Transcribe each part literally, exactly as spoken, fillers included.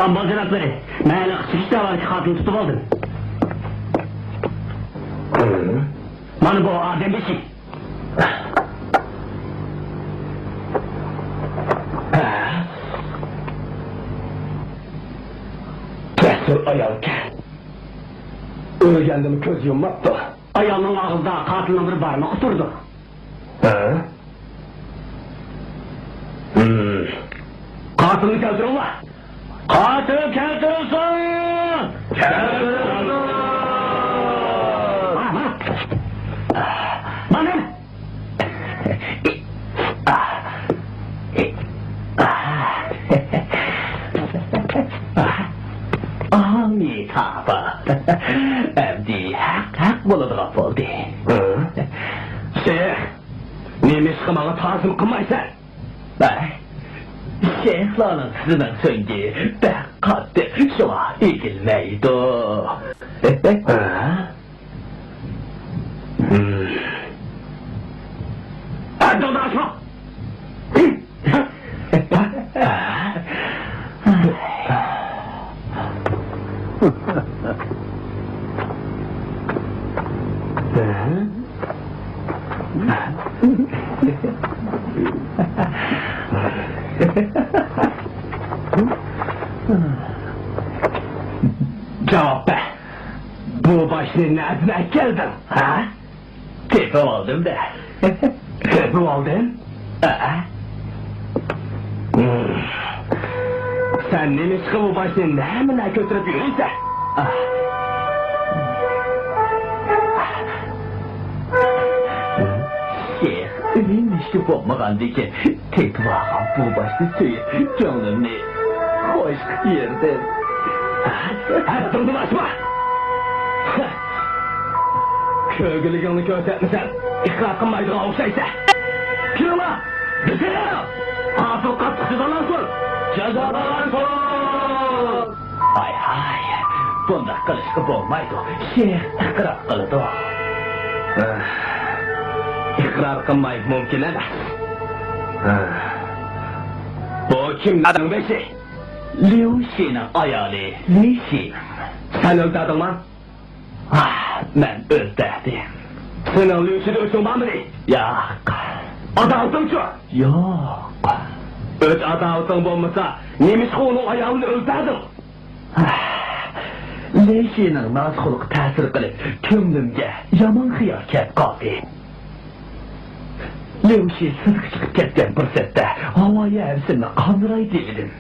ئامبال جانابلىرى، مەن ھېلىقى چېكىش دەۋادىكى قاتىلنى تۇتۇپ ئالدىم. مانا بۇ ئادەم بېشى. جەسۇر ئايالكەن. ئۆلگەندىمۇ كۆز يۇمماپتۇ. ئايالنىڭ ئاغزىدا قاتىلنىڭ بىر بارمىقى تۇرىدۇ. ھە؟ ھىم. قاتىلنى كەلتۈرۈڭلار! قاتىل كەلتۈرۈلسۇن! كەلتۈرۈلسۇن! مانا! ئامىتابا. ئەمدى ھەق ھەق بولىدىغان بولدى. ھە؟ شەيخ، نېمىشقا ماڭا تازىم قىلمايسەن؟ ھە؟ شەيخلارنىڭ تىزىنىڭ سۆڭىكى بەك قاتتىق، شۇڭا ئېگىلمەيدۇ. ھە؟ ھەددىڭدىن ئاشما! جاۋاب بەر. بۇ باشنى نەدىن ئەكەلدىڭ، ھە؟ تېپىۋالدىم-دە. تېپىۋالدىڭ؟ ھە. سەن نېمىشقا بۇ باشنى نەمە-نە كۆتۈرۈپ يۈرۈيسەن؟ شەيخ، ئۆيۈم ھېچكىم بولمىغاندىكىن، تېپىۋالغان بۇ باشنى سۆيۈپ، كۆڭلۈمنى خۇش قىلىپ يۈردۈم. ھەددىڭدىن ئاشما! كۆرگۈلۈكۈڭنى كۆرسەتمىسەڭ، ئىقرار قىلمايدىغان ئوخشايسەن. كېلىڭلار، بېسىلىڭ! قاتىل قاتتىق جازالانسۇن! جازالانسۇن! ھاي-ھاي، بۇنداق قىلىشقا بولمايدۇ، شەيخ ئىقرار قىلىدۇ. ئىقرار قىلماي مۇمكىن ئەمەس. بۇ كىم ئادەم بېشى؟ ليۇ شىنىڭ ئايالى لى شى. سەن ئۆلتۈردۈڭمۇ؟ ئاھ، مەن ئۆلتۈردۈم. سېنىڭ ليۇ شىدا ئۆچۈڭ بارمىدى؟ ياق. ئاداۋىتىڭچۇ؟ يوق. ئۆچ ئاداۋىتىڭ بولمىسا، نېمىشقا ئۇنىڭ ئايالىنى ئۆلتۈردۈڭ؟ ئاھ، لى شىنىڭ نازۇك خۇلقى تەسىر قىلىپ، كۆڭلۈمگە يامان خىيال كەپ قالدى. ليۇ شى سىرتقا چىقىپ كەتكەن پۇرسەتتە ھاۋايى ھەۋىسىمنى قاندۇراي دېۋىدىم.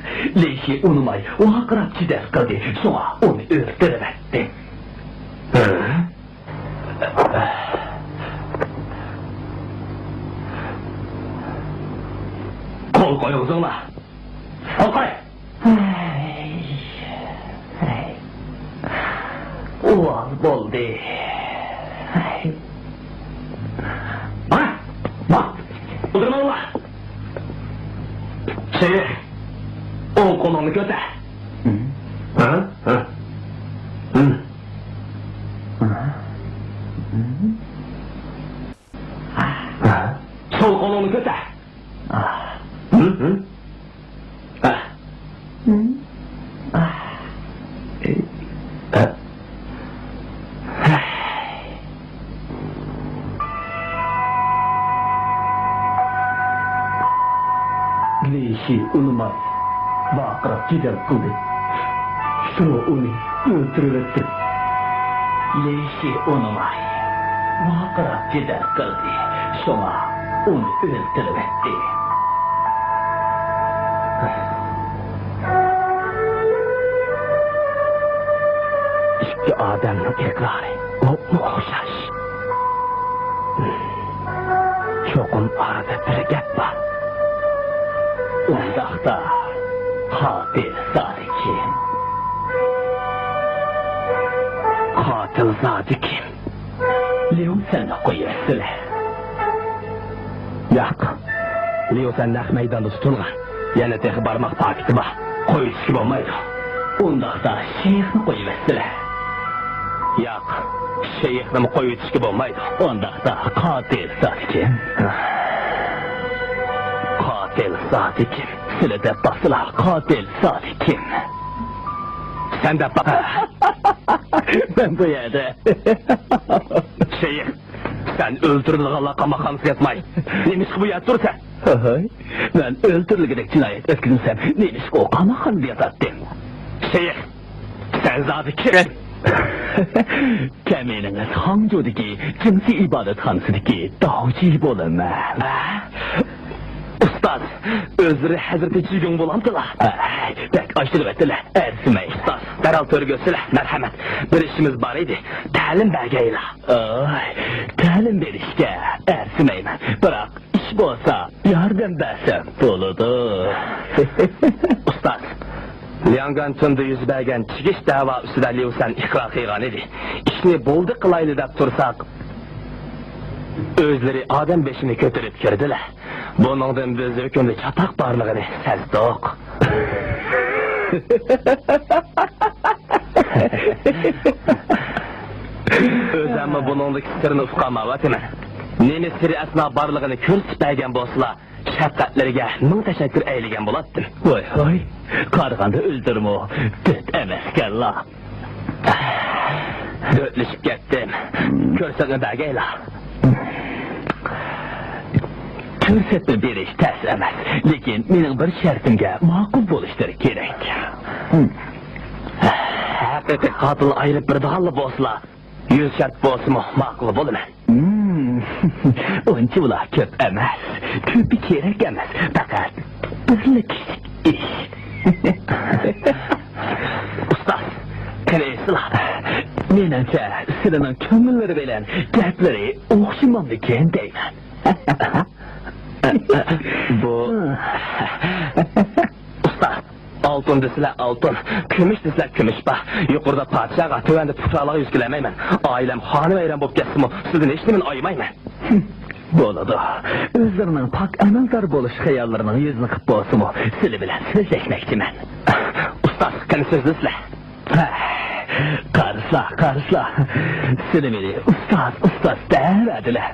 لى شى ئۇنىماي ۋارقىراپ جېدەل قىلدى، شۇڭا ئۇنى ئۆلتۈرۈۋەتتىم. قول قويغۇزۇڭلار! قول قوي! ھەي، ھەي. ئۇۋال بولدى. ھەي. ماڭ! ماڭ! ئولتۇرماڭلار! شەيخ، ئوڭ قولۇڭنى كۆتەر. ھە؟ ھە؟ ھە؟ ھە؟ سول قولۇڭنى كۆتەر. ھە؟ ھە؟ لى شى ئۇنىماي ۋارقىراپ جېدەل قىلدى. شۇڭا ئۇنى ئۆلتۈرۈۋەتتىم. لى شى ئۇنىماي ۋارقىراپ جېدەل قىلدى. شۇڭا ئۇنى ئۆلتۈرۈۋەتتى. ئىككى ئادەمنىڭ ئىقرارى ئوپمۇ ئوخشاش. چوقۇم ئارىدا بىر گەپ بار. ئۇنداقتا قاتىل زادى كىم؟ قاتىل زادى كىم؟ ليۇ سەننى قويۇۋەتسىلە. ياق. ليۇ سەن نەق مەيداندا تۇتۇلغان. يەنە تېخى بارماق پاكىتى بار. قويۇۋېتىشكە بولمايدۇ. ئۇنداقتا شەيخنى قويۇۋەتسىلە. ياق، شېيىخنىمۇ قويۇۋېتىشكە بولمايدۇ. ئۇنداقتا قاتىل زادى كىم؟ قاتىل زادى كىم؟ سىلە دەپ باقسىلا، قاتىل زادى كىم؟ سەن دەپ باق. مەن بۇ يەردە. شېيىخ، سەن ئۆلتۈرۈلىدىغانلار قاماقخانىسىدا ياتماي، نېمىشقا بۇ يەردە تۇرىسەن؟ ھاي، مەن ئۆلتۈرۈلگۈدەك جىنايەت ئۆتكۈزمىسەم، نېمىشقا ئۇ قاماقخانىدا ياتاتتىم؟ شېيىخ، سەن زادى كىم؟ كەمىنىڭىز خاڭجۇدىكى جىنسىي ئىبادەتخانىسىدىكى داۋجى بولىمەن. ئۇستاز، ئۆزلىرى ھەزرىتى جىگۇڭ بولامدىلا؟ ئەي، بەك ئاشۇرۇۋەتتىلە، ئەرزىمەي. ئۇستاز، دەرھال تۆرگە ئۆتسىلە، مەرھەمەت. بىر ئىشىمىز بار ئىدى، تەلىم بەرگەيلا. ئاي، تەلىم بېرىشكە ئەرزىمەيمەن، بىراق ئىش بولسا ياردەم بەرسەم بولىدۇ. ئۇستاز، لياڭگەنتۇندا يۈز بەرگەن چېكىش دەۋا ئۈستىدە ليۇسەن ئىقرار قىلغان ئىدى. ئىشنى بولدى قىلايلى دەپ تۇرساق، ئۆزلىرى ئادەم بېشىنى كۆتۈرۈپ كىردىلە. بۇنىڭدىن بىز ھۆكۈمدە چاتاق بارلىقىنى سەزدۇق. ئۆزەممۇ بۇنىڭدىكى سىرنى ئۇقالمايۋاتىمەن. نېمە سىرى ئەسنا بارلىقىنى كۆرسىتىپ بەرگەن بولسىلا، شەپقەتلىرىگە مىڭ تەشەككۈر ئەيلىگەن بولاتتىم. ۋاي ۋاي، قارىغاندا ئۆزلىرىمۇ دۆت ئەمەسكەنلا. دۆتلىشىپ كەتتىم. كۆرسەتمە بەرگەيلا. كۆرسەتمە بېرىش تەس ئەمەس، لېكىن مېنىڭ بىر شەرتىمگە ماقۇل بولۇشلىرى كېرەك. ھەقىقىي قاتىلنى ئايرىپ بېرىدىغانلا بولسىلا، يۈز شەرت بولسىمۇ ماقۇل بولىمەن. ھىم، ئۇنچىۋالا كۆپ ئەمەس، كۆپى كېرەك ئەمەس، پەقەت بىرلا كىچىك ئىش. ئۇستاز، قېنى ئېيتسىلا. مېنىڭچە، سىلىنىڭ كۆڭۈللىرى بىلەن گەپلىرى ئوخشىمامدىكىن دەيمەن. بۇ، ئۇستاز، ئالتۇن دېسىلە ئالتۇن، كۈمۈش دېسىلە كۈمۈش بار. يۇقىرىدا پادىشاھقا، تۆۋەندە پۇقرالارغا يۈز كېلەلمەيمەن. ئائىلەم خانىۋەيران بولۇپ كەتسىمۇ، سىزدىن ھېچنېمىنى ئايىمايمەن. بولىدۇ. ئۆزلىرىنىڭ پاك ئەمەلدار بولۇش خىياللىرىنىڭ يۈزىنى قىپ بولسىمۇ، سىلى بىلەن سۆزلەشمەكچىمەن. ئۇستاز، قېنى سۆزلىسىلە. ھە، قارىسىلا، قارىسىلا. سىلى مېنى ئۇستاز، ئۇستاز دەۋەردىلە.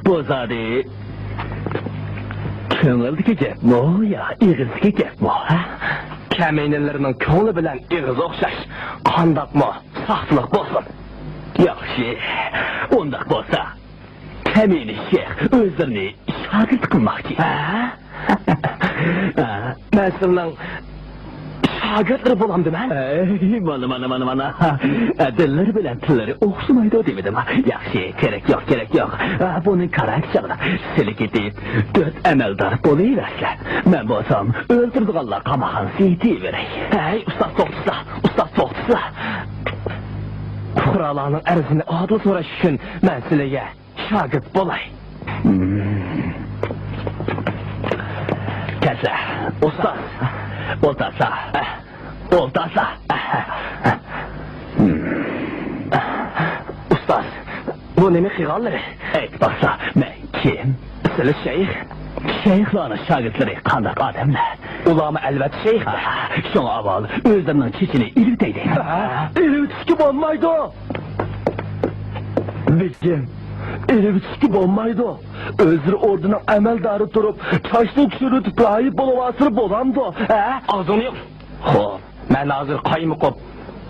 بۇ زادى كۆڭۈلدىكى گەپمۇ يا ئېغىزدىكى گەپمۇ، ھە؟ كەمىنىلەرنىڭ كۆڭلى بىلەن ئېغىزى ئوخشاش. قانداقمۇ ساختىلىق بولسۇن. ياخشى، ئۇنداق بولسا، كەمىنە شەيخ ئۆزلىرىنى شاگىرت قىلماقچى. ھە؟ مەن سىلىنىڭ شاگىرتلىرى بولامدىمەن؟ ئەي، مانا، مانا، مانا، مانا. دىللىرى بىلەن تىللىرى ئوخشىمايدۇ دېمىدىمما؟ ياخشى، كېرەك يوق، كېرەك يوق. بۇنى كارايچىلار. سىلى كېتىپ، دۆت ئەمەلدار بولۇۋەرسىلە. مەن بولسام ئۆلتۈرىدىغانلار قاماقخانىسىغا يېتىۋېرەي. ھەي، ئۇستاز، توختىسىلا، ئۇستاز، توختىسىلا. پۇقرالارنىڭ ئەرزىنى ئادىل سوراش ئۈچۈن مەن سىلىگە شاگىرت بولاي. كەلسە، ئۇستاز، ئولتۇرسا، ئولتۇرسا. ئۇستاز، بۇ نېمە قىلغانلىرى؟ ئېيتىپ باقسا، مەن كىم؟ سىلى شەيخ. شەيخلارنىڭ شاگىرتلىرى قانداق ئادەملەر؟ ئۇلارمۇ ئەلۋەتتە شەيخ. شۇڭا ئاۋۋال ئۆزلىرىنىڭ چېچىنى ئېلىۋېتەي دەيمەن. ئېلىۋېتىشكە بولمايدۇ. بېگىم، ئېلىۋېتىشكە بولمايدۇ. ئۆزلىرى ئوردىنىڭ ئەمەلدارى تۇرۇپ، چاچنى چۈشۈرۈۋېتىپ راھىب بولۇۋالسىلا بولامدۇ، ھە؟ ئاغزىڭنى يۇم. خوپ، مەن ھازىر قايمۇقۇپ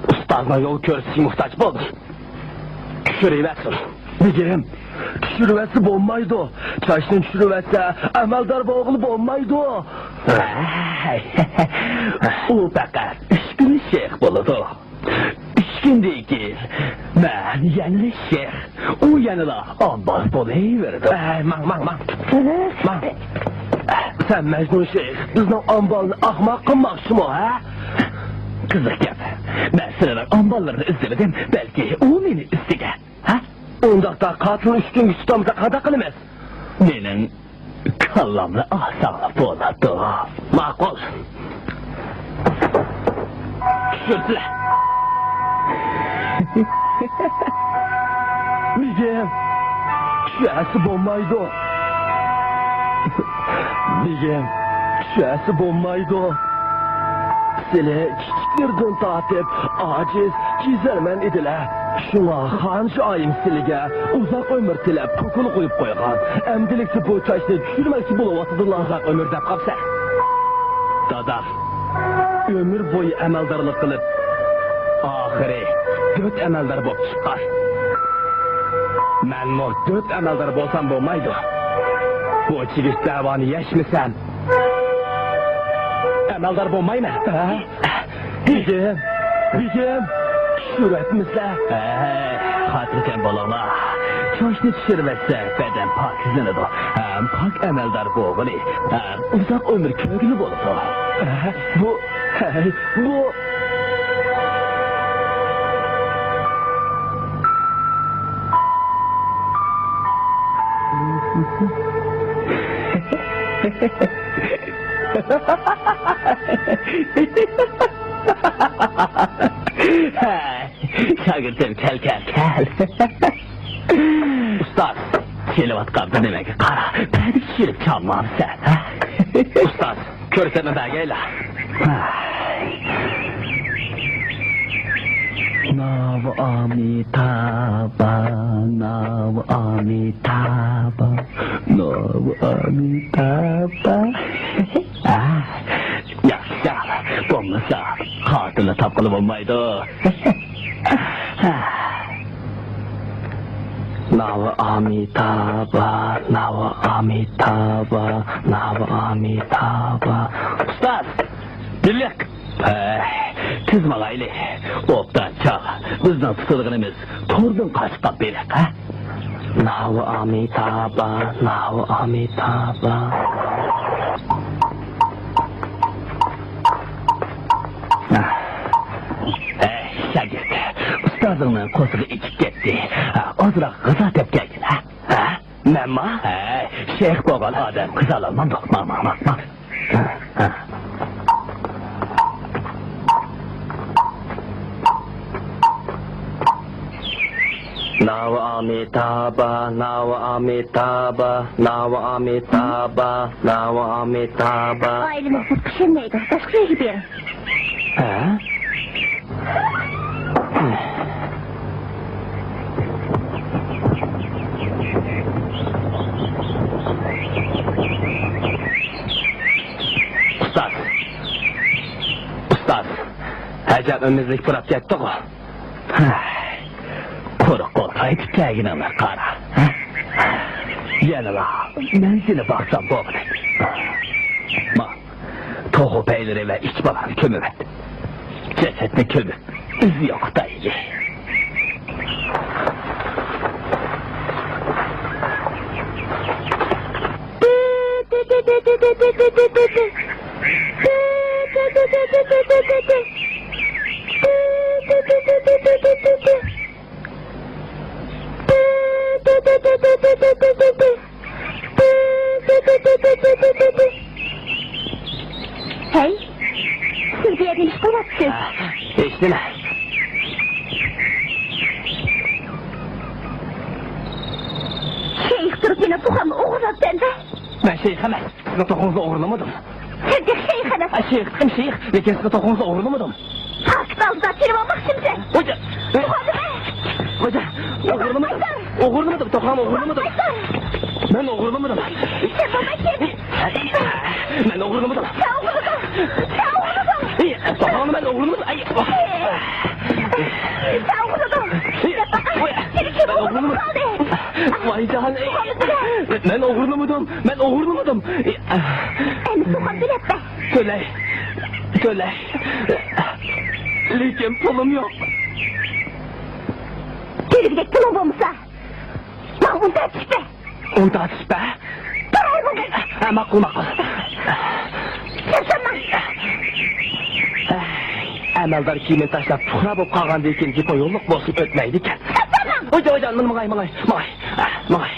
ئۇستازنىڭ يول كۆرسىتىشىگە موھتاج بولدۇم. چۈشۈرۈۋەتسۇن. بېگىم، چۈشۈرۈۋەتسە بولمايدۇ. چاچنى چۈشۈرۈۋەتسە، ئەمەلدار بولغىلى بولمايدۇ. ئۇ پەقەت ئۈچ كۈن شەيخ بولىدۇ. ئۈچ كۈندىن كېيىن مەن يەنىلا شەيخ، ئۇ يەنىلا ئامبال بولۇۋېرىدۇ. ئەي، ماڭ، ماڭ، ماڭ. ماڭ. سەن مەجنۇن شەيخ، بىزنىڭ ئامبالنى ئاقماق قىلماقچىمۇ، ھە؟ قىزىق گەپ. مەن سىلەرنىڭ ئامباللىرىنى ئىزدىمىدىم، بەلكى ئۇ مېنى ئىزدىگەن. ھە؟ ئۇنداقتا قاتىلنى ئۈچ كۈنگە تۇتامساق قانداق قىلىمىز؟ مېنىڭ كاللامنى ئالساڭلا بولىدۇ. ماقۇل. چۈشۈرسىلە. بېگىم، چۈشۈرسە بولمايدۇ. بېگىم، چۈشۈرسە بولمايدۇ. سىلى كىچىكلىرىدىن تارتىپ ئاجىز، كېسەلمەن ئىدىلە. شۇڭا خان شائىم سىلىگە ئۇزاق ئۆمۈر تىلەپ، كوكۇل قويۇپ قويغان. ئەمدىلىكتە بۇ چاچنى چۈشۈرمەكچى بولۇۋاتىدۇلا، ئۇزاق ئۆمۈر دەپ قاپسەن. دادا، ئۆمۈر بويى ئەمەلدارلىق قىلىپ، ئاخىرى دۆت ئەمەلدار بولۇپ چىققان. مەنمۇ دۆت ئەمەلدار بولسام بولمايدۇ. بۇ چىگىش دەۋانى يەشمىسەم، ئەمەلدار بولمايمەن. ھە؟ بېگىم، بېگىم، چۈشۈرۈۋەتمىسىلە. ھەي، خاتىرجەم بولۇڭلار. چاچنى چۈشۈرۈۋەتسە، بەدەن پاكىزلىنىدۇ. ھەم پاك ئەمەلدار بولغىلى، ھەم ئۇزاق ئۆمۈر كۆرگىلى بولىدۇ. ھە، بۇ، ھەي، بۇ. شاگىرتىم، كەل، كەل، كەل. ئۇستاز، چېلىۋاتقان بىر نېمەگە قارا، پەدە چۈشۈرۈپ چالمامسەن، ھە؟ ئۇستاز، كۆرسەتمە بەرگەيلا. ناۋا ئامىتابا، ناۋا ئامىتابا، ناۋا ئامىتابا. ھە، ياخشى، بولمىسا خاتىرىنى تاپقىلى بولمايدۇ. ناۋا ئامىتابا، ناۋا ئامىتابا، ناۋا ئامىتابا. ئۇستاز، بېلىق. ھەي، تېز ماڭايلى. ئوبدان چاغ. بىزنىڭ تۇتىدىغىنىمىز توردىن قاچقان بېلىق، ھە؟ ناۋا ئامىتابا، ناۋا ئامىتابا. ھەي، شاگىرت، ئۇستازىڭنىڭ قورسىقى ئېچىپ كەتتى. ئازراق غىزا تەپ كەلگىن، ھە؟ ھە؟ مەنما؟ ھەي، شەيخ بولغان ئادەم غىزالانمامدۇ. ماڭ، ماڭ، ماڭ، ماڭ. ناۋا ئامىتابا، ناۋا ئامىتابا، ناۋا ئامىتابا، ناۋا ئامىتابا. ئائىلىمىز بۇتقا ئىشەنمەيدۇ. باشقا جايغا بېرىڭ. ھە؟ ئۇستاز! ئۇستاز! ئەجەب ئۈمىدلىك پۇراپ كەتتىغۇ. ھە. قۇرۇق قول قايتىپ كەلگىنىڭنى قارا. ھە؟ يەنىلا مەن سېنى باقسام بولغۇدەك. ما، توخۇ پەيلىرى ۋە ئىچ بالانى كۆمۈۋەت. جەسەتنى كۆمۈپ، ئىز يوقىتايلى. ھەي، سىز بۇ يەردە نېمە ئىش قىلىۋاتىسىز؟ ھېچنېمە. شەيخ تۇرۇپ مېنىڭ توخۇمنى ئوغرىلاپتۇ ئەمدى. مەن شەيخ ئەمەس، سىزنىڭ توخۇڭىزنى ئوغرىلىمىدىم. سىز شەيخ ئەمەس. ھە، شەيخ، شەيخ، لېكىن سىزنىڭ توخۇڭىزنى ئوغرىلىمىدىم. پاكىت ئالدىدا تىلىمالماقچىمسەن؟ خوجا! توخۇمنى بەر! خوجا! ئوغرىلىمىدىم! ئوغرىلىمىدىم! توخۇم ئوغرىلىمىدىم! مەن ئوغرىلىمىدىم! سەن بولمايسەن! مەن ئوغرىلىمىدىم! سەن ئوغرىلىدىڭ! سەن ئوغرىلىدىڭ! توخۇمنى مەن ئوغرىلىمىدىم! ئەي! سەن ئوغرىلىدىڭ! سېنى كىم ئوغرىلىدىم! قالدى! ۋايجان! مەن ئوغرىلىمىدىم! مەن ئوغرىلىمىدىم! ئەمدى توخۇم تۆلەپ بەر! تۆلەي! تۆلەي! لېكىن پۇلۇم يوق! تۆلىگۈدەك پۇلۇڭ بولمىسا، ماڭا ئۇن تارتىشىپ بەر! ئۇن تارتىشىپ بەر؟ بەر ئۇننى! ھە، ماقۇل، ماقۇل. سەرسان ماڭ! ئەمەلدار كىيىمىنى تاشلاپ پۇقرا بولۇپ قالغاندىن كېيىن گېپىڭ يوللۇق بولسۇن ئۆتمەيدىكەن. سەرسان ماڭ! ھوجا، ھوجا، ماڭاي، ماڭاي، ماڭاي. ماڭاي.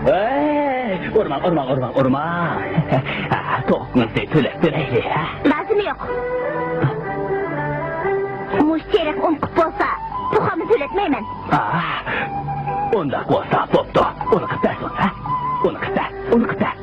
ھەي، ئۇرماڭ، ئۇرماڭ، ئۇرماڭ، ئۇرماڭ. توخۇڭىزنى تۆلەپ بېرەيلى، ھە؟ لازىمى يوق. مۇشۇ تېرىق ئۇن قىپ بولسا، توخۇمنى تۆلەتمەيمەن. ئاھ، ئۇنداق بولسا بوپتۇ. ئۇنى قىپ بەرسۇن، ھە؟ ئۇنى قىپ بەر، ئۇنى قىپ بەر.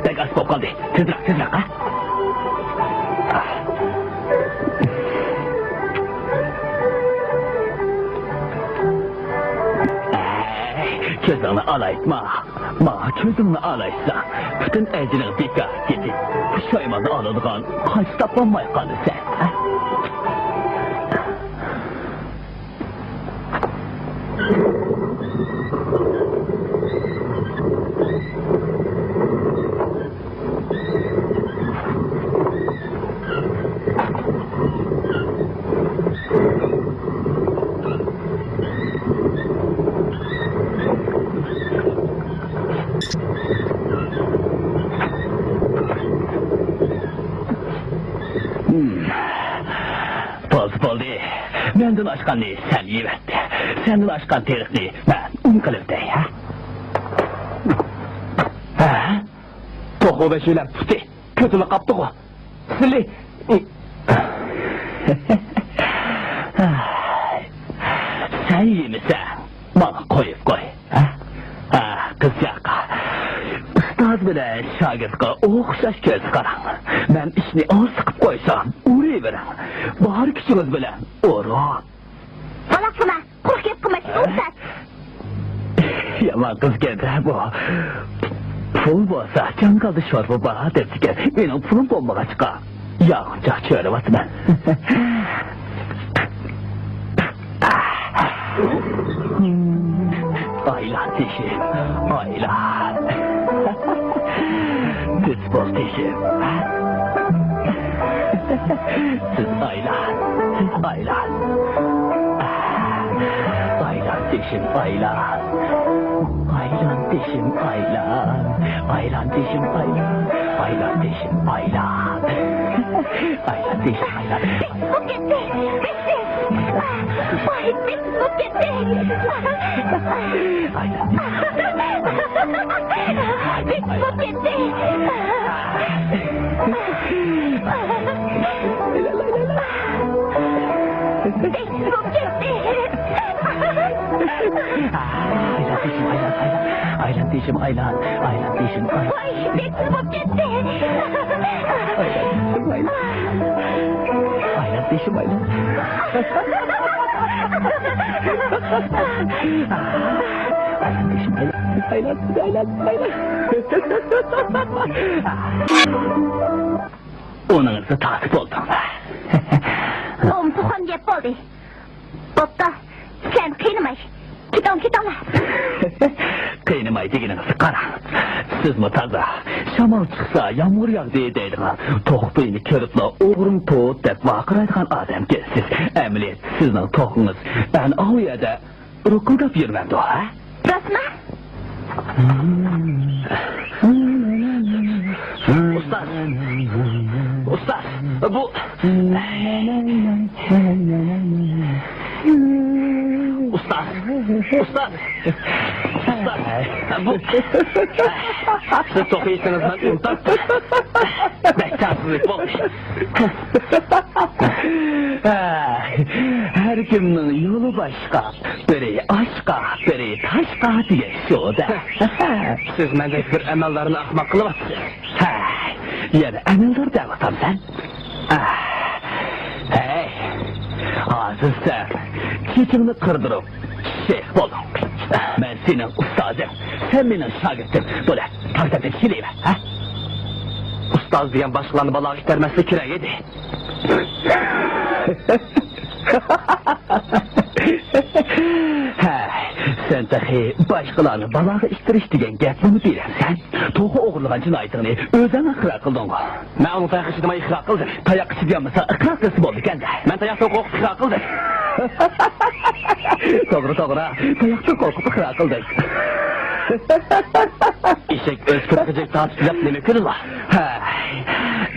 بەك ئاز بولۇپ قالدى. تېزرەك، تېزرەك، ھە؟ كۆزۈڭنى ئالايتما. ماڭا كۆزۈڭنى ئالايتساڭ، پۈتۈن ئەجىلىڭ بىكار كېتىپ، پۇشايماننى ئالىدىغان قايسى تاپالماي قالىسەن، ھە؟ بولدى، بولدى. مەندىن ئاشقاننى سەن يەۋەت. سەندىن ئاشقان تېرىقنى مەن ئۇن قىلىۋېتەي، ھە؟ ھە؟ توخۇ بېشى بىلەن پۇتى كۆتۈرۈلۈپ قاپتىغۇ. سىلى. سەن يېمىسەڭ، ماڭا قويۇپ قوي. ھە؟ ھە، قىزچاق. ئۇستاز بىلەن شاگىرتقا ئوخشاش كۆز قاراڭ. مەن ئىشنى ئاسىقىپ قويسام، ئۇرۇۋېرىڭ. بار كۈچىڭىز بىلەن ئۇرۇڭ. بالا قىلما، قۇرۇق گەپ قىلما، ئۇستاز. يامان قىزكەن بۇ. پۇل بولسا جاڭگالدا شورپا بار دەپتىكەن. مېنىڭ پۇلۇم بولمىغاچقا، ياغىچاق چۆرۈۋاتىمەن. ئايلان تېشىم، ئايلان. تېز بول تېشىم. سىز ئايلان، ئايلان. ئايلان تېشىم، ئايلان. ئايلان تېشىم، ئايلان. ئايلان تېشىم، ئايلان. ئايلان تېشىم، ئايلان. ئايلان تېشىم، ئايلان. بولۇپ كەتتى. ۋاي، بولۇپ كەتتى. ئايلان. بولۇپ كەتتى. بولۇپ كەتتى. ئايلان تېشىم، ئايلان، ئايلان. ئايلان تېشىم، ئايلان. ئايلان تېشىم، ئايلان. ۋاي، بەك بولۇپ كەتتى. ئايلان تېشىم، ئايلان. ئايلان تېشىم، ئايلان. ئايلان تېشىم، ئايلان. ئايلان، ئايلان، ئايلان. ئۇنىڭىزنى تارتىپ بولدۇڭلار. ئومتۇخان گەپ بولدى. بوپتۇ، سەن قىينىماي. كېتىڭ، كېتىڭلار. قىينىماي دېگىنىڭىزنى قاراڭ. سىزمۇ تازا، شامال چىقسا يامغۇر ياغدى دەيدىغان، توخۇ پېيىنى كۆرۈپلا ئوغرىم توت دەپ ۋارقىرايدىغان ئادەمكەنسىز. ئەمەلىيەتتە سىزنىڭ توخۇڭىز ئەنە ئاۋۇ يەردە روكىلداپ يۈرمەمدۇ، ھە؟ راستمۇ؟ ئۇستاز! ئۇستاز! بۇ، ئۇستاز! ئۇستاز! ئۇستاز! بۇ، سىز توخۇ يېسىڭىز مەن ئۇن تارتتىم. بەك تەڭسىزلىك بولدى. ھەر كىمنىڭ يولى باشقا. بىرى ئاشقا، بىرى تاشقا دېگەن شۇ-دە. سىز مەندەك بىر ئەمەلدارنى ئەخمەق قىلىۋاتىسىز. ھە، يەنە ئەمەلدار دەۋاتامسەن؟ ھەي، ھازىر سەن چېچىڭنى قىردۇرۇپ شەيخ بول. مەن سېنىڭ ئۇستازىڭ، سەن مېنىڭ شاگىرتىم. بولە، تاغ تەپتىن كېلىۋەر، ھە؟ ئۇستاز دېگەن باشقىلارنى بالاغا ئىتتەرمەسلىك كېرەك ئىدى. ھە، سەن تېخى باشقىلارنى بالاغا ئىتتىرىش دېگەن گەپنىمۇ بىلەمسەن؟ توخۇ ئوغرىلىغان جىنايىتىڭنى ئۆزۈڭ ئىقرار قىلدىڭغۇ؟ مەن ئۇنىڭ تايىقىغا چىدىماي ئىقرار قىلدىم. تاياققا چىدىيالمىسا ئىقرار قىلسا بولىدىكەن-دە. مەن تاياقتىن قورقۇپ ئىقرار قىلدىم. توغرا، توغرا. تاياقتىن قورقۇپ ئىقرار قىلدىڭ. ئېشەك ئۆز كىرپىكىدەك تارتىپ دەپ نېمە كۈنى بار؟ ھە،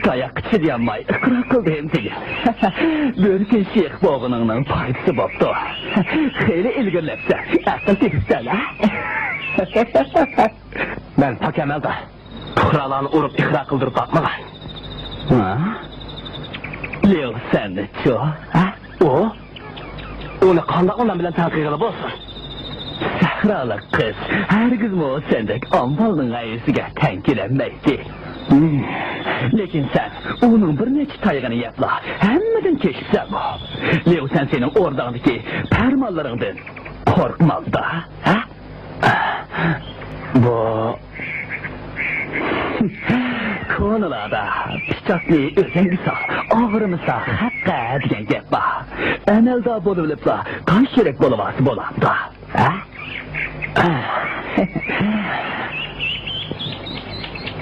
تاياققا چىدىيالماي ئىقرار قىلدىم دېگىن. بىر كۈن شېخ بولغىنىڭنىڭ پايدىسى بوپتۇ. خېلى ئىلگىرىلەپسەن، ئەقىل تېپىپسەن ھە؟ مەن پاك ئەمەلدار. پۇقرالارنى ئۇرۇپ ئىقرار قىلدۇرۇپ باقمىغان. ھە؟ ليۇ سەنچۇ؟ ھە؟ ئۇ؟ ئۇنى قانداقمۇ مەن بىلەن تەڭ قىلغىلى بولسۇن؟ سەھرالىق قىز ھەرگىزمۇ سەندەك ئامبالنىڭ ھەيۋىسىگە تەڭ كېلەلمەيتتى. ھىم. لېكىن سەن ئۇنىڭ بىر نەچچە تايىقىنى يەپلا ھەممىدىن كېچىپسەنغۇ. ليۇ سەن سېنىڭ ئورداڭدىكى پەرمانلىرىڭدىن قورقمامدا، ھە؟ بۇ كونىلاردا «پىچاقنى ئۆزەڭگە سال، ئاغرىمىسا خەققە» دېگەن گەپ بار. ئەمەلدار بولۇۋېلىپلا تاش يۈرەك بولۇۋالسا بولامدا، ھە؟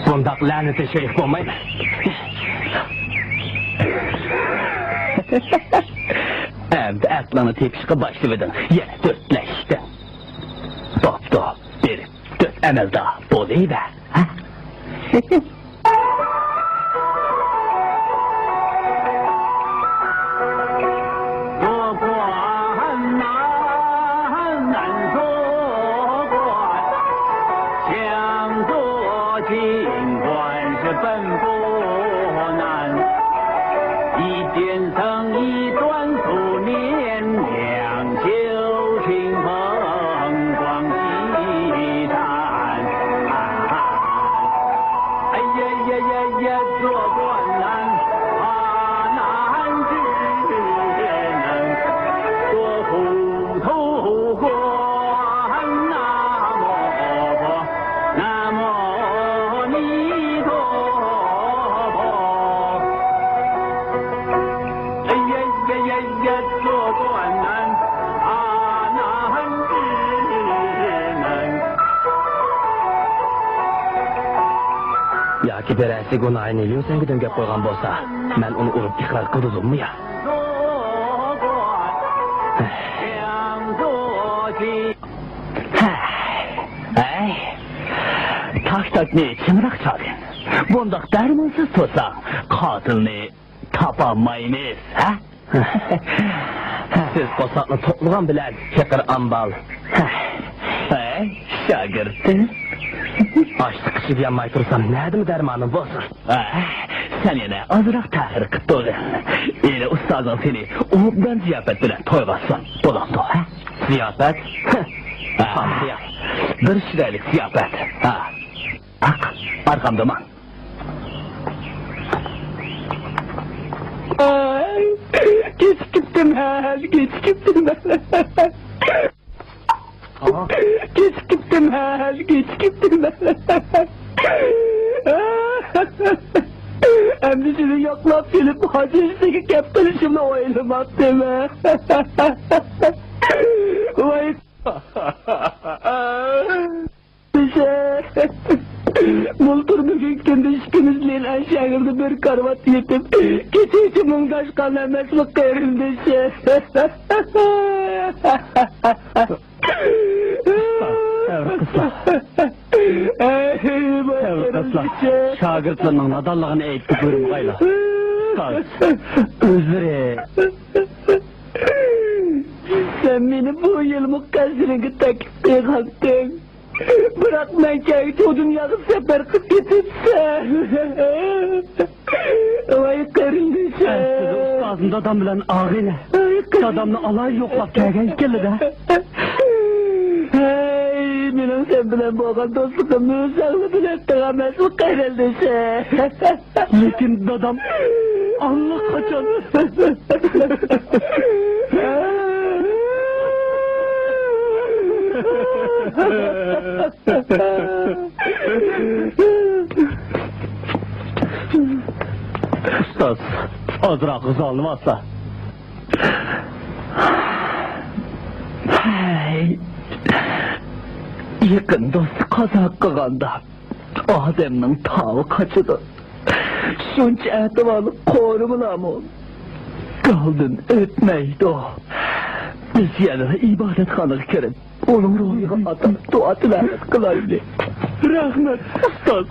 بۇنداق لەنىتى شېخ بولمايمەن. ئەمدى ئەقلىڭنى تېپىشقا باشلىۋىدىڭ، يەنە تۆتلەشتىڭ. بوپتۇ، بېرىپ تۆت ئەمەلدار بولۇۋەر، ھە؟ 做官难，难做官，想做清官是本不难。一点生一段素面，两袖清风光几站。哎呀呀呀呀，做官难。 怕难只能做糊涂官。南无佛，南无阿弥陀佛。哎呀呀呀呀，做官难，怕难只能。 ياكى بىرەرسى گۇناھىنى ليۇسەنگە دۆڭگەپ قويغان بولسا، مەن ئۇنى ئۇرۇپ ئىقرار قىلدۇزۇممۇ يا؟ ھەي، تاك-تاكنى چىڭراق چالغىن. بۇنداق دەرمانسىز تۇرساڭ، قاتىلنى تاپالمايمىز، ھە؟ سىز قورساقنى توقلىغان بىلەن پېقىر ئامبال. ھەي، شاگىرتىم. ئاچلىققا چىدىيالماي تۇرسام، نەدىمۇ دەرمانىم بولسۇن؟ ھە، سەن يەنە ئازراق تەخىر قىپ تۇرغىن. ھېلى ئۇستازىڭ سېنى ئوبدان زىياپەت بىلەن تويغۇزسۇن. بولامدۇ، ھە؟ زىياپەت؟ ھە. بىر چىرايلىق زىياپەت. ھە. ئارقامدا ماڭ. ئاي، كېچىكىپتىمەن، كېچىكىپتىمەن. كېچىكىپتىمەن، كېچىكىپتىمەن. ئەمدى سېنى ياقلاپ كېلىپ، ھاجى ئىشىگە كەپ قېلىشىمنى ئويلىماپتىمەن. ۋاي. بولتۇر بۈگۈنكى كۈندە ئىككىمىز بىلەن ئەنشەگىردە بىر كارىۋاتتا يېتىپ، كېچىچە مۇڭداشقان ئەمەسمۇ، قېرىندىشى؟ تەۋرە قىلسا. ھەي، ۋاي تەۋرە قىلسا. قېرىندىشى. شاگىرتلىرىنىڭ نادانلىقىنى ئېيتىپ بۇيرۇمىغايلا. ئۇستاز، ئۆزلىرى. سەن مېنى بۇ يىلمۇ قەسرىڭگە تەكلىپ قىلغانتىڭ. بىراق مەن كەلگۈچە ئۇ دۇنياغا سەپەر قىلىپ كېتىپسەن. ۋاي قېرىندىشىم. ئەسلىدە ئۇستازىم دادام بىلەن ئاغىنە. ۋاي قېرىندىشىم. دادامنى ئالايى يوقلاپ كەلگەن ئىكەنلىدە. ھەي، مېنىڭ سەن بىلەن بولغان دوستلۇقۇمنى ئۆزۈڭلار بىلەتتىڭ ئەمەسمۇ، قېرىندىشىم؟ لېكىن دادام ئاللىقاچان. ئۇستاز، ئازراق غىزالىنىۋالسا. ھەي، يېقىن دوست قازا قىلغاندا ئادەمنىڭ تاۋى قاچىدۇ. شۇنچە ئەتىۋارلىق قورۇمىلارمۇ گالدىن ئۆتمەيدۇ. بىز يەنە ئىبادەتخانىغا كىرىپ، ئۇنىڭ روھىغا ئاتاپ دۇئا تىلاۋەت قىلايلى. رەھمەت، ئۇستاز.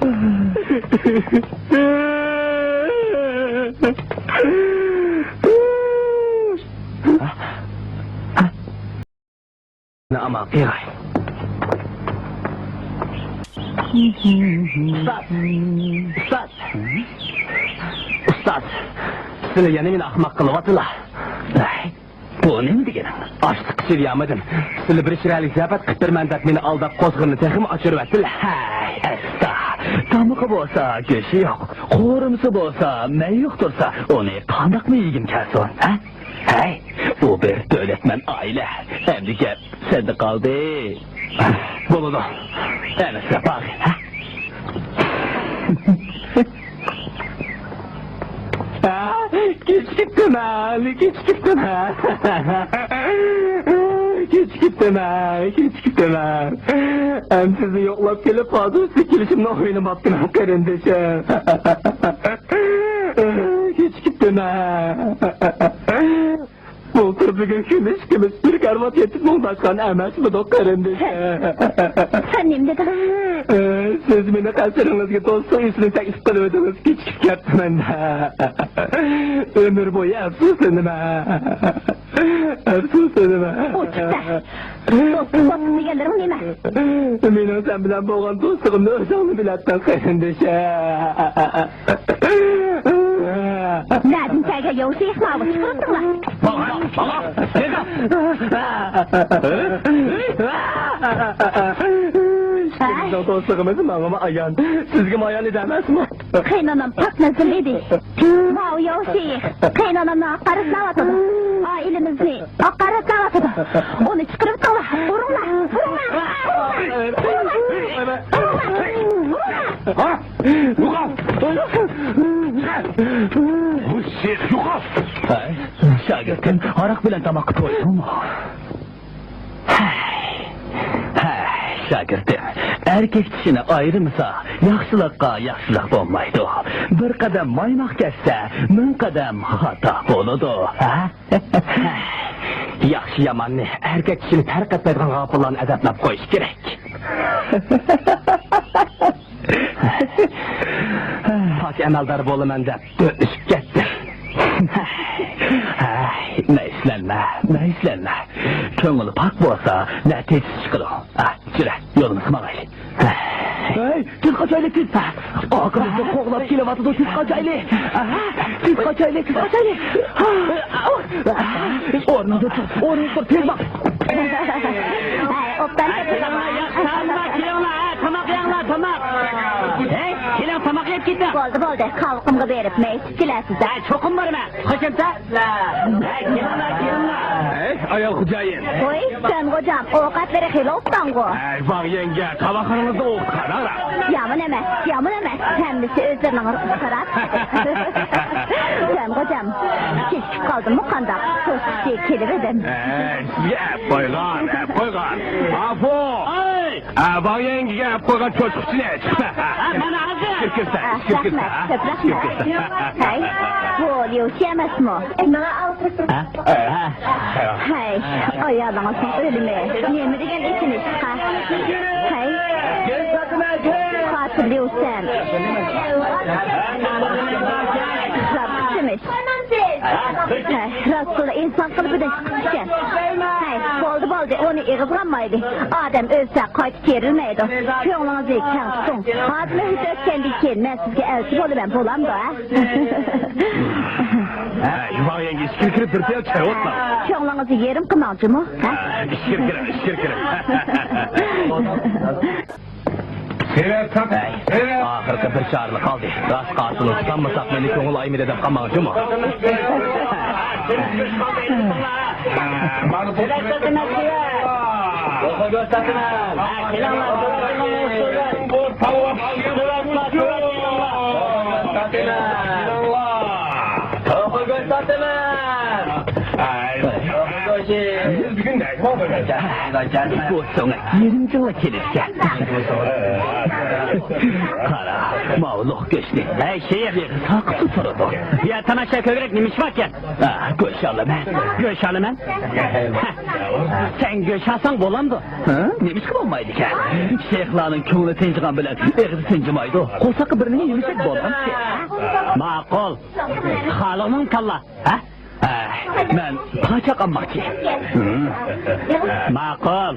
ئۇستاز! ئۇستاز! ئۇستاز! سىلەر يەنە مېنى ئاخماق قىلىۋاتىلا. بۇ نېمە دېگىنىڭ؟ ئاشلىققا چىدىيالمىدىم. سىلەر بىر شىرەلىك زەپەت قىپتۇرىمەن دەپ مېنى ئالداپ قوزغىنىنى تېخىمۇ ئاشۇرۇۋەتتىلە. ھەي، ئەستا! تامىقى بولسا گۆشى يوق، قورۇمىسى بولسا مەيى يوق تۇرسا، ئۇنى قانداقمۇ يېگۈم كەلسۇن، ھە؟ ھەي، ئۇ بىر دۆلەتمەن ئائىلە. ئەمدى گەپ سەندە قالدى. بولىدۇ. ئەمىسە باغ، ھە؟ كېچىكىپتىمەن، كېچىكىپتىمەن. كېچىكىپتىمەن، كېچىكىپتىمەن. ئەمدى سىزنى يوقلاپ كېلىپ، ھازىر سىزگە كېلىشىمنى ئويلىماپتىمەن، قېرىندىشىم. كېچىكىپتىمەن. بۇلتۇر بۈگۈن كۈن ئىككىمىز بىر كارىۋات يېتىپ مۇڭداشقان ئەمەسمىدۇق، قېرىندىشىم؟ سەن نېمە دېدىڭ؟ ئى، سىز مېنى قەسرىڭىزگە دوستلۇق ئۈچۈن تەكلىپ قىلىۋىدىڭىز، كېچىكىپ كەپتىمەن. ئۆمۈر بويى ئەپسۇسلىنىمەن. ئەپسۇسلىنىمەن. ئوچۇقتا. دوستلۇق، دوستلۇق دېگەنلىرىڭ نېمە؟ مېنىڭ سەن بىلەن بولغان دوستلۇقۇمنى ئۆزۈڭمۇ بىلەتتىڭ، قېرىندىشىم. نەدىن كەلگەن ياۋا شېيىخ ماۋۇ چىقىرىپتىڭلار؟ بالا، بالا، نېمە؟ بىزنىڭ دوستلۇقىمىز ماڭىمۇ ئايان، سىزگىمۇ ئايان ئىدى ئەمەسمۇ؟ قېينانام پاك نەزىرلىدى. ماۋۇ ياۋا شېيىخ قېينانامنى ھاقارەتلەۋاتىدۇ. ئائىلىمىزنى ھاقارەتلەۋاتىدۇ. ئۇنى چىقىرىۋېتىڭلار. ئۇرۇڭلار! ئۇرۇڭلار! ئۇرۇڭلار! ھە؟ يوقال! بۇ شېخ يوقال! ھەي، شاگىرتىم، ھاراق بىلەن تاماققا تويدۇڭمۇ؟ ھەي، ھەي، شاگىرتىم، ئەركەك چىشىنى ئايرىمىسا، ياخشىلىققا ياخشىلىق بولمايدۇ. بىر قەدەم مايماق كەتسە، مىڭ قەدەم خاتا بولىدۇ، ھە؟ ياخشى-ياماننى، ئەركەك كىشىنى پەرق ئەتمەيدىغان غاپىللارنى ئەدەپلەپ قويۇش كېرەك. پاك ئەمەلدار بولىمەن دەپ دۆتلىشىپ كەتتى. ھەي، مەيۈسلەنمە، مەيۈسلەنمە. كۆڭۈل پاك بولسا، نەتىجىسى چىقىدۇ. ھە، يۈرە، يولىمىزغا ماڭايلى. ھەي، تېز قاچايلى، تېز! ئارقىمىزدا قوغلاپ كېلىۋاتىدۇ، تېز قاچايلى! ئاھا، تېز قاچايلى، تېز قاچايلى! ئورنۇڭدا تۇر، ئورنۇڭدا تۇر، تېز ماڭ! ھەي، ئوبدان كەتتى. كېلىڭلار، كېلىڭلار، ھە، تاماق يەڭلار، تاماق! ھەي، كېلىڭ، تاماق يەپ كېتىڭ! بولدى، بولدى، قاۋىقىمغا بېرىپ مەيىش كېلەرسىز. ھە، چوقۇم بارىمەن. قاچانسا؟ ھە، كېلىڭلار، كېلىڭلار. ھەي، ئايال خوجايىن. ۋوي، سەن غوجام، ئوقەتلىرى خېلى ئوبدانغۇ. ھەي، ۋاڭ يەڭگە، قاۋاقلىرىڭىزدا ئوقۇت قارا. يامان ئەمەس، يامان ئەمەس. ھەممىسى ئۆزلىرىنىڭ رۇخسىتى. سەن غوجام، كېچىكىپ قالدىممۇ قانداق؟ توشقۇچى كېلىۋىدىم. ھەي، سىزگە ئەپ قويغان، ئەپ قويغان. ئافۇ! ھەي! ئە، ۋاڭ يەڭگىگە ئەپ قويغان چوشقىچىنى چىقسا. ھە، مانا ھازىر. ئىچكىرى كىرسە، ئە، ئىچكىرى كىرسە، رەھمەت، ھە؟ كۆپ رەھمەت. ئىچكىرى كىرسە. ھەي، بۇ ليۇشى ئەمەسمۇ؟ ھە؟ ھە. ھەي، ئايالىڭىزنىڭ ئۆلۈمى نېمە دېگەن ئېچىنىش، ھە؟ ھەي، قاتىل ليۇسەن. ئىسراپچىمىش. ھەي، راستلا ئىنسان قېلىپىدىن چىقىپتىكەن. ھەي، بولدى، بولدى، ئۇنى ئېغىزغا ئالمايلى. ئادەم ئۆلسە قايتا تىرىلمەيدۇ. كۆڭلىڭىزنى كەڭ تۇتۇڭ. ھازىر مۇھلىتى ئۆتكەندىن كېيىن مەن سىزگە ئەلچى بولىمەن، بولامدۇ، ھە؟ ھە، يۇماڭ يەڭگە ئىچكىرى كىرىپ بىر پىيالە چاي ئوتلاڭ. كۆڭلىڭىزنى يېرىم قىلماڭ جۇمۇ، ھە؟ ھە، ئىچكىرى كىرىڭ، ئىچكىرى كىرىڭ. ھەي، ئاخىرقى بىر چارىلا قالدى. راست قاتىلنى تۇتالمىساق، مېنى كۆڭۈل ئايىمىدى دەپ قالماڭ جۇمۇ. بۇ سۆڭەك يېرىم جىڭلا كېلىدىكەن. قارا، ماۋۇ لوق گۆشنى. ھەي، شېيىخ! يېغى ساقىتى تۇرىدۇ. يا، تاماشا كۆرۈپ، نېمە ئىش باركەن؟ ئا، گۆش ئالىمەن. گۆش ئالىمەن؟ ھە. سەن گۆش ئالساڭ بولامدۇ؟ ھە؟ نېمىشقا بولمايدىكەن؟ شەيخلارنىڭ كۆڭلى تىنچىغان بىلەن ئېغىزى تىنچىمايدۇ. قورساققا بىر نېمە يېمىسەك بولامدىكەن؟ ماقۇل. خالىغىنىڭ تاللا. ھە؟ ھە، مەن پاچاق ئالماقچى. ماقۇل.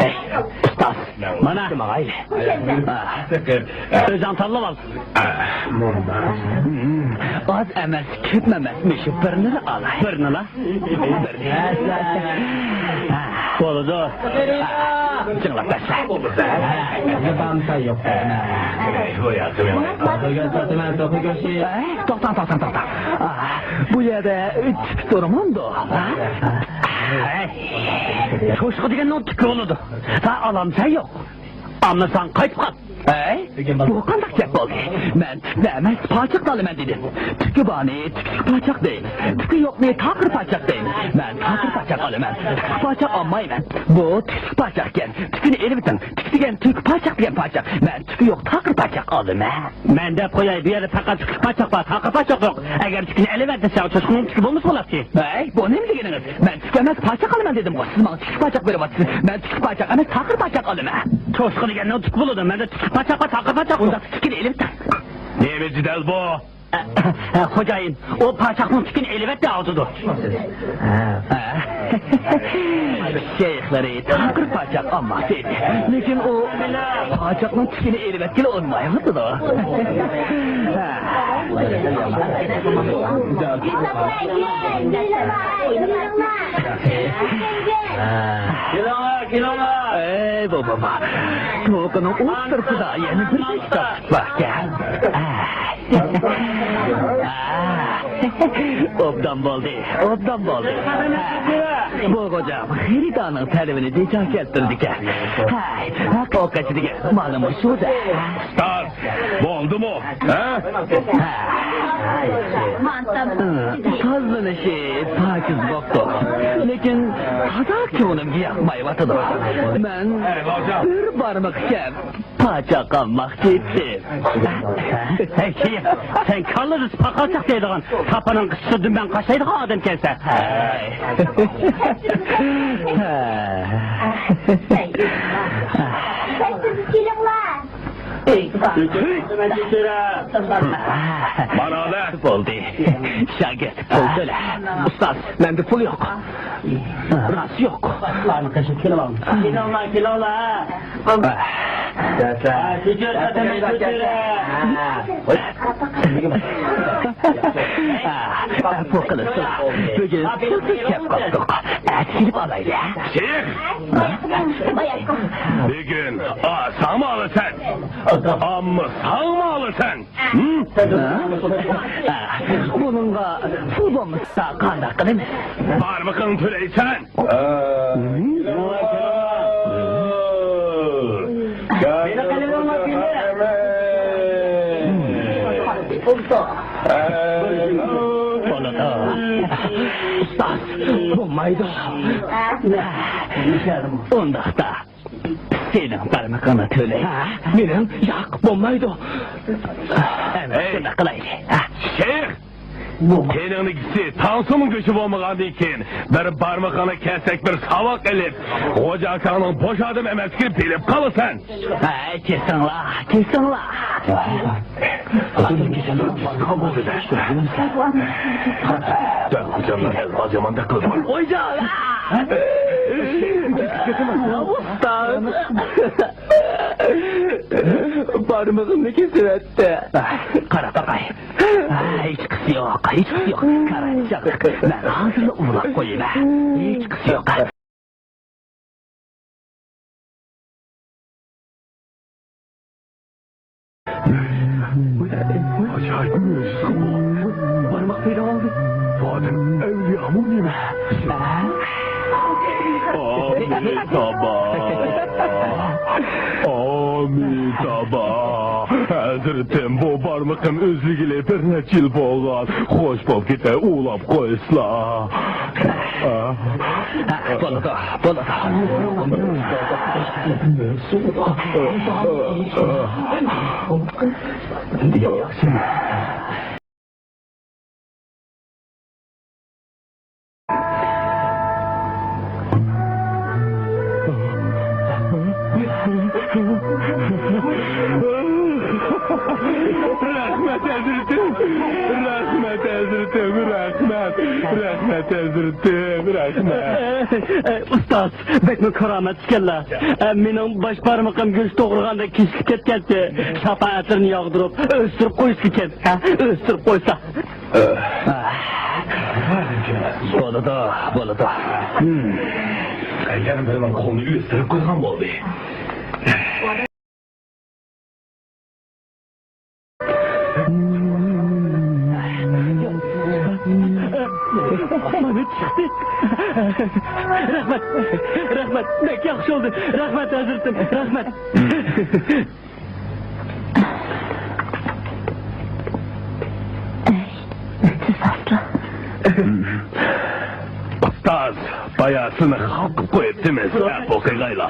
ئەي، ئۇستاز، مانا. ماڭايلى. ھە. ئۆزۈڭ تاللاپ ئال. ئاز ئەمەس، كۆپمۇ ئەمەس، مۇشۇ بىرنىلا ئالاي. بىرنىلا؟ بىرنى. بولىدۇ. جىڭلاپ بەرسە. ئەي، توختاڭ، توختاڭ، توختاڭ. ئا، بۇ يەردە تۈك تۇرمامدۇ؟ ئەي، چوشقا دېگەننىڭ تۈكى بولىدۇ. سەن ئالامسەن يوق. ئالمىساڭ قايتىپ قال. ھەي، بۇ قانداق گەپ بولدى؟ مەن تۈكنى ئەمەس، پاچاقنى ئالىمەن دېدىم. تۈكى بارنى تۈكلۈك پاچاق دەيمىز. تۈكى يوقنى تاقىر پاچاق دەيمىز. مەن تاقىر پاچاق ئالىمەن. تۈكلۈك پاچاق ئالمايمەن. بۇ تۈكلۈك پاچاقكەن. تۈكىنى ئېلىۋېتىڭ. تۈك دېگەن تۈك، پاچاق دېگەن پاچاق. مەن تۈكى يوق تاقىر پاچاق ئالىمەن. مەن دەپ قوياي، بۇ يەردە پەقەت تۈكلۈك پاچاق بار، تاقىر پاچاق يوق. ئەگەر تۈكىنى ئېلىۋەت دېسەڭ، چوشقىنىڭ تۈكى بولمىسا بولاتتى. ھەي، بۇ نېمە دېگىنىڭىز؟ مەن تۈك ئەمەس، پاچاق ئالىمەن دېدىمغۇ. سىز ماڭا تۈكلۈك پاچاق بېرىۋاتىسىز. مەن تۈكلۈك پاچاق ئەمەس، تاقىر پاچاق ئالىمەن. چوشقا دېگەننىڭ تۈكى بولىدۇ. مەندە تۈكلۈك پاچاق بار، تاقىر پاچاق يوق. ئۇنداق تۈكىنى ئېلىپ. نېمە جېدەل بۇ؟ ئە، ئە، خوجايىن، ئۇ پاچاقنىڭ تۈكىنى ئېلىۋەت دەۋاتىدۇ. شەيخلىرى تاقىر پاچاق ئالماقچى ئىدى. لېكىن ئۇ پاچاقنىڭ تۈكىنى ئېلىۋەتكىلى ئۇنىمايۋاتىدۇ. كېلىڭلار، كېلىڭلار. ئەي، بۇ، بۇ، بۇ. توقىنىڭ ئوتتۇرىسىدا يەنە بىر نەچچە تاق باركەن. ئوبدان بولدى، ئوبدان بولدى. بۇ غوجام خېرىدارنىڭ تەلىپىنى بىجا كەلتۈرىدىكەن. ھەي، ھەق ئوقۇچى دېگەن مانا مۇشۇ-دە. ئۇستاز، بولدىمۇ؟ ھە؟ تازىلىنىشى پاكىز بوپتۇ. لېكىن تازا كۆڭلۈمگە ياقمايۋاتىدۇ. مەن بىر بارمىقى كەم پاچاق ئالماقچى ئىدىم. ھەي، شېيىخ، سەن كاللىسى پاقالچاق دەيدىغان، ساپىنىڭ قىچىسى دۈمبەڭ قاشلايدىغان ئادەمكەنسەن. ھەي. مانا بولدى. شاگىرت، پۇل تۆلە. ئۇستاز، مەندە پۇل يوق. راست يوق. كېلىڭلار، كېلىڭلار. ئەپۇ قىلىسىلا، بۈگۈن پۇلسىز كەپ قاپتۇق. ئەتە كېلىپ ئالايلى، ھە؟ شېيىخ! بۈگۈن ئالساڭمۇ ئالىسەن، ئالمىساڭمۇ ئالىسەن. ھە؟ بۇنىڭغا پۇل بولمىسا قانداق قىلىمىز؟ بارمىقىڭنى تۆلەيسەن. بولىدۇ. ئۇستاز، بولمايدۇ. ئۇنداقتا سېنىڭ بارمىقىڭنى تۆلەي. ھە؟ مېنىڭ؟ ياق، بولمايدۇ. ئەمەس، ھەي، شۇنداق قىلايلى. ھە؟ شېيىخ! تېنىڭنىڭكىسى تاڭسۇنىڭ گۆشى بولمىغاندىن كېيىن، بىر بارمىقىڭنى كەسسەك بىر ساۋاق ئېلىپ، غوجا ئاكاڭنىڭ بوش ئادەم ئەمەسلىكىنى بىلىپ قالىسەن. ھەي، كېسىڭلار، كېسىڭلار. دەل غوجامنىڭ ئەلپاز ياماندەك قىلىدۇ. غوجا! ئۇستاز! بارمىقىمنى كېسىۋەتتى. قاراپ باقاي. ھېچقىسى يوق، ھېچقىسى يوق. قارا، چاقچاق. مەن ھازىرلا ئۇۋىلاپ قويىمەن. ھېچقىسى يوق. ئاجايىپ مۆجىزە بۇ. بارماق پەيدا بولدى. بۇ ئادەم ئەۋلىيامۇ نېمە؟ ئامىتابا، ئامىتابا، ھەزرىتىم، بۇ بارمىقىم ئۈزۈلگىلى بىر نەچچە يىل بولغان. خوش بولۇپ كېتەي، ئۇۋىلاپ قويسىلا. بولىدۇ، بولىدۇ. رەھمەت، ھەزرىتىم! رەھمەت، ھەزرىتىم! رەھمەت! رەھمەت، ھەزرىتىم! رەھمەت! ئۇستاز، بەكمۇ كارامەت ئىكەنلا. ئە، مېنىڭ باش بارمىقىم گۆش توغرىغاندا كېسىلىپ كەتكەنتى. شاپائەتلىرىنى ياغدۇرۇپ، ئۆستۈرۈپ قويسىكەن. ھە، ئۆستۈرۈپ قويسا. بولىدۇ، بولىدۇ. ھىم. يەنە بىرىنىڭ قولىنى ئۆستۈرۈپ قويغان بولدى. مانا چىقتى. رەھمەت، رەھمەت، بەك ياخشى بولدى. رەھمەت، ھەزرىتىم، رەھمەت. ئۇستاز، بايا سىزنى خاپا قىلىپ قويۇپتىمىز. ئەپۇ قىلغايلا.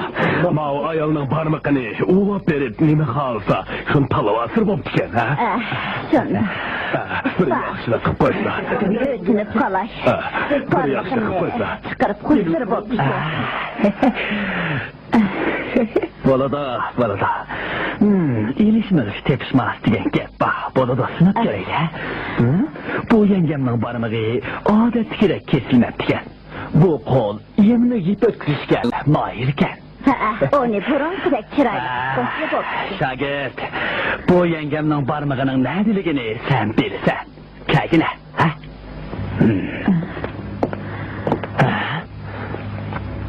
ماۋۇ ئايالنىڭ بارمىقىنى ئۇۋاپ بېرىپ، نېمە خالىسا، شۇنى تاللىۋالسىلا بوپتىكەن، ھە؟ ئە، شۇنداق. ئە، بىر ياخشىلىق قىلىپ قويسىلا. ئۆتۈنۈپ قالاي. ئە، بىر ياخشىلىق قىلىپ قويسىلا. چىقىرىپ قويسىلا بوپتىكەن. بولىدۇ، بولىدۇ. ھىم، ئېلىشمىغۇچ تېپىشماس دېگەن گەپ بار. بولىدۇ، سىناپ كۆرەيلى. ھىم؟ بۇ يەڭگەمنىڭ بارمىقى ئادەتتىكىدەك كېسىلمەپتىكەن. بۇ قول يەنىلا يىپ ئۆتكۈزۈشكە ماھىركەن. ھەئە، ئۇنى بۇرۇنقىدەك چىرايلىق قىلسا بوپتۇ. شاگىرت، بۇ يەڭگەمنىڭ بارمىقىنىڭ نەدىلىكىنى سەن بىلىسەن. كەلگىنە، ھە؟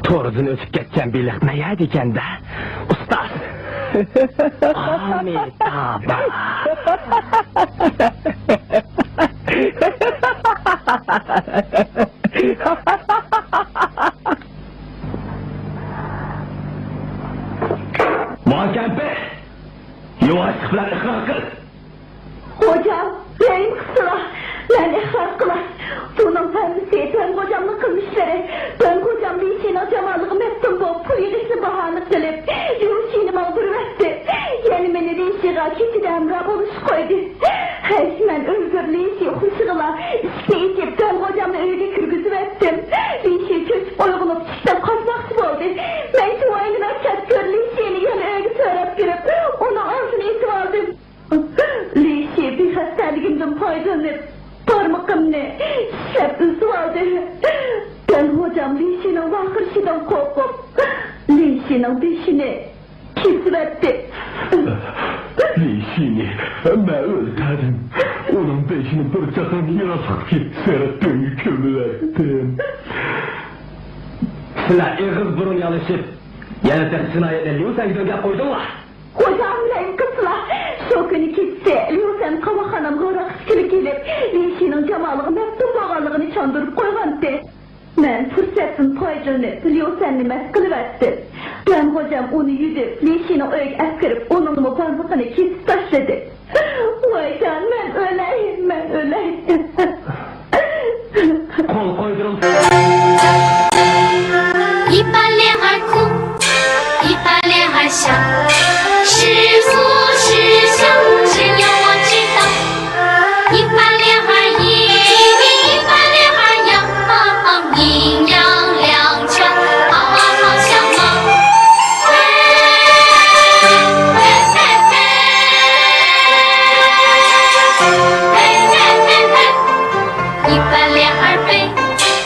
توردىن ئۆتۈپ كەتكەن بېلىق مەيەدىكەن-دە، ئۇستاز. ئامىتابا. ۋاڭ كەمپىر، ياۋاشلىق بىلەن ئىقرار قىل. خوجام، رەھىم قىلسىلا، مەن ئىقرار قىلاي. بۇنىڭ ھەممىسى دۆن خوجامنىڭ قىلمىشلىرى. دۆن خوجام لىشىنىڭ جامالىغا مەپتۇن بولۇپ، پۇل يىغىشنى باھانە قىلىپ، لىشىنى ماڭا بېرىۋەتتى. يەنە مېنى لىشىغا كېچىدە ھەمراھ بولۇشقا قويدى. ھەي، مەن ئۆلگۈر لىشى خۇشىغىلا ئىشىكنى ئېچىپ، دۆن خوجامنى ئۆيگە كىرگۈزۈۋەتتىم. لىشى چۆچۈپ ئويغىنىپ، ئىشىكتىن قاچماقچى بولدى. مەن شۇ ۋايىملىك چەككۈر لىشىنى يەنە ئۆيگە سۆرەپ كىرىپ، ئۇنىڭ ئاغزىنى ئېتىۋالدىم. لىشى بىخەستەلىكىمدىن پايدىلىنىپ، بارمىقىمنى چىشلەپ ئۈزۈۋالدى. دۆن خوجام لىشىنىڭ ۋارقىرىشىدىن قورقۇپ، لىشىنىڭ بېشىنى كېسىۋەتتى. لىشىنى مەن ئۆلتۈردۈم. ئۇنىڭ بېشىنى بىر چاقىرىم يىراقلىقتىكى سېرىق دۆڭگە كۆمۈۋەتتىم. سىلەر ئېغىز بۇرۇن يالىشىپ، يەنە تېخى جىنايەتنى ليۇسەنگە دۆڭگەپ قويدۇڭلار. خوجام، رەھىم قىلسىلا، شۇ كۈنى كېچىسى ليۇسەن قاۋاقخانامغا ھاراق ئىچكىلى كېلىپ، لىشىنىڭ جامالىغا مەپتۇن بولغانلىقىنى چاندۇرۇپ قويغانتى. مەن پۇرسەتتىن پايدىلىنىپ، ليۇسەننى مەست قىلىۋەتتىم. دۆن خوجام ئۇنى يۈدۈپ، لىشىنىڭ ئۆيىگە ئەپكىرىپ، ئۇنىڭمۇ بارمىقىنى كېسىپ تاشلىدى. ۋايجان، مەن ئۆلەي، مەن ئۆلەي. قول قويدۇرۇڭ. 一百零二苦，一百零二想。